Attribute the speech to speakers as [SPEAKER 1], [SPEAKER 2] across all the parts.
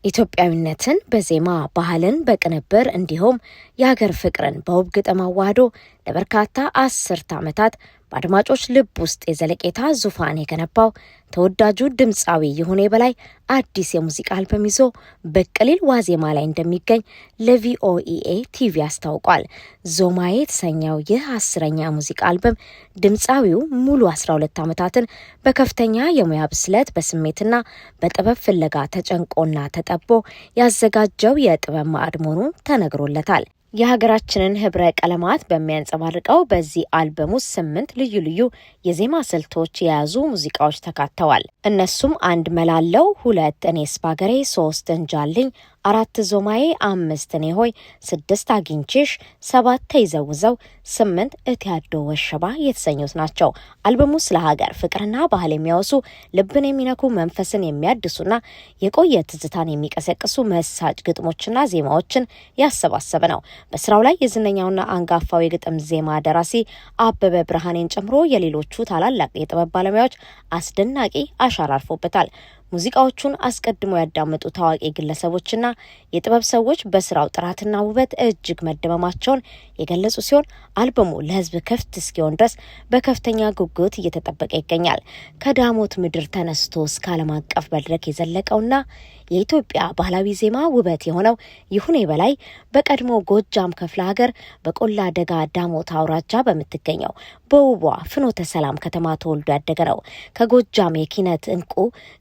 [SPEAKER 1] ኢትዮጵያዊነትን በዜማ፣ ባህልን በቅንብር እንዲሁም የሀገር ፍቅርን በውብ ግጥም አዋህዶ ለበርካታ አስርት ዓመታት በአድማጮች ልብ ውስጥ የዘለቄታ ዙፋን የገነባው ተወዳጁ ድምፃዊ ይሁኔ በላይ አዲስ የሙዚቃ አልበም ይዞ ብቅ ሊል ዋዜማ ላይ እንደሚገኝ ለቪኦኢኤ ቲቪ አስታውቋል። ዞማዬ የተሰኘው ይህ 10ኛ ሙዚቃ አልበም ድምፃዊው ሙሉ 12 ዓመታትን በከፍተኛ የሙያ ብስለት፣ በስሜትና በጥበብ ፍለጋ ተጨንቆና ተጠቦ ያዘጋጀው የጥበብ ማዕድ መሆኑ ተነግሮለታል። የሀገራችንን ህብረ ቀለማት በሚያንጸባርቀው በዚህ አልበም ውስጥ 8 ልዩ ልዩ የዜማ ስልቶች የያዙ ሙዚቃዎች ተካተዋል። እነሱም 1 መላለው፣ 2 እኔስ ባገሬ፣ 3 እንጃልኝ፣ 4 ዞማዬ፣ 5 እኔ ሆይ፣ 6 አግኝቼሽ፣ 7 ተይዘውዘው፣ 8 እትያዶ ወሸባ የተሰኙት ናቸው። አልበሙ ስለ ሀገር ፍቅርና ባህል የሚያወሱ፣ ልብን የሚነኩ፣ መንፈስን የሚያድሱና የቆየ ትዝታን የሚቀሰቅሱ መሳጭ ግጥሞችና ዜማዎችን ያሰባሰበ ነው። በስራው ላይ የዝነኛውና አንጋፋው የግጥም ዜማ ደራሲ አበበ ብርሃኔን ጨምሮ የሌሎቹ ታላላቅ የጥበብ ባለሙያዎች አስደናቂ አሻራ አርፎበታል። ሙዚቃዎቹን አስቀድሞ ያዳመጡ ታዋቂ ግለሰቦችና የጥበብ ሰዎች በስራው ጥራትና ውበት እጅግ መደመማቸውን የገለጹ ሲሆን አልበሙ ለሕዝብ ክፍት እስኪሆን ድረስ በከፍተኛ ጉጉት እየተጠበቀ ይገኛል። ከዳሞት ምድር ተነስቶ እስከ ዓለም አቀፍ መድረክ የዘለቀውና የኢትዮጵያ ባህላዊ ዜማ ውበት የሆነው ይሁኔ በላይ በቀድሞ ጎጃም ክፍለ ሀገር በቆላ ደጋ ዳሞት አውራጃ በምትገኘው በውቧ ፍኖተ ሰላም ከተማ ተወልዶ ያደገ ነው። ከጎጃም የኪነት እንቁ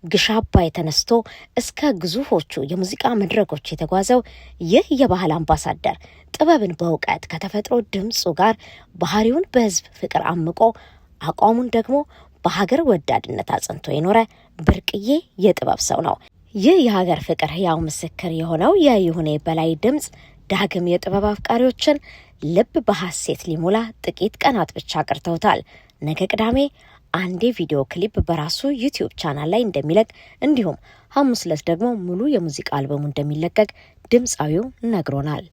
[SPEAKER 1] ግሽ አባይ ተነስቶ እስከ ግዙፎቹ የሙዚቃ መድረኮች የተጓዘው ይህ የባህል አምባሳደር ጥበብን በእውቀት ከተፈጥሮ ድምፁ ጋር፣ ባህሪውን በህዝብ ፍቅር አምቆ፣ አቋሙን ደግሞ በሀገር ወዳድነት አጽንቶ የኖረ ብርቅዬ የጥበብ ሰው ነው። ይህ የሀገር ፍቅር ህያው ምስክር የሆነው የይሁኔ በላይ ድምፅ ዳግም የጥበብ አፍቃሪዎችን ልብ በሐሴት ሊሞላ ጥቂት ቀናት ብቻ ቀርተውታል። ነገ ቅዳሜ አንድ ቪዲዮ ክሊፕ በራሱ ዩቲዩብ ቻናል ላይ እንደሚለቅ እንዲሁም ሐሙስ ዕለት ደግሞ ሙሉ የሙዚቃ አልበሙ እንደሚለቀቅ ድምፃዊው ነግሮናል።